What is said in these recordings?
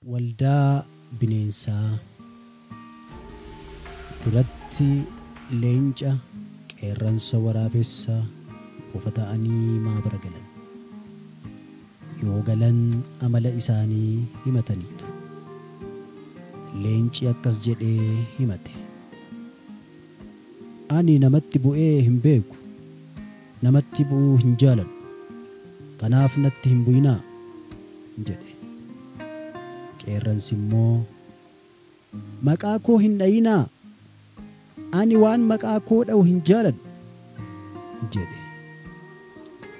Waldaa bineensaa duratti leenca, qeerransa, waraabessa bofa ta'anii maabara galan. Yoo galan amala isaanii himataniitu. Leenci akkas jedhee himate. Ani namatti bu'ee hin beeku. Namatti bu'uu hin jaaladhu. Kanaaf natti hin bu'inaa jedhe. Qeerransi immoo maqaa koo hin dha'inaa. Ani waan maqaa koo dha'u hin jaaladhu jedhe.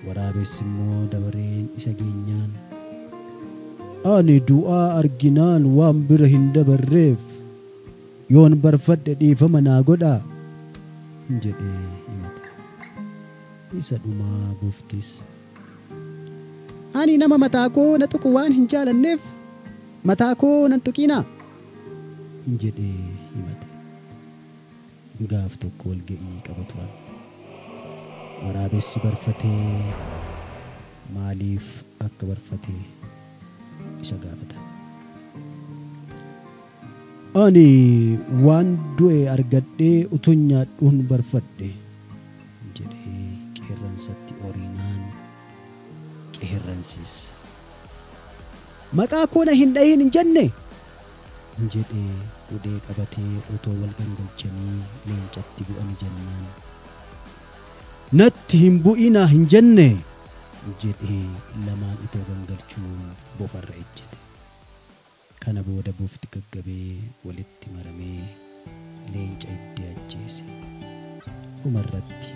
Waraabessi immoo dabareen isa geenyaan ani du'aa arginaan waan bira hin dabarreef yoon barfadhe dhiifama naa godhaa jedhee himate. Isa dhumaa boftis ani nama mataa koo na tuqu waan hin jaalanneef mataa koo nan tuqinaa jedhee himate. Gaaf tokko walga'ii qaba turan. Waraabessi barfatee maaliif akka barfatee isa gaafatan. Ani waan du'e argadhee utuun nyaadhuun barfadhe jedhee qeerransatti oriinaan qeerransis maqaa koo na hin dhahin hin jenne jedhee hudhee qabatee otoo wal gangalchanii leencatti bu'ani jennaan natti hin bu'inaa hin jenne jedhee lamaan otoo gangalchuu bofarra ejjete. Kana booda bofti gaggabee walitti maramee leenca iddee ajjeese. Dhumarratti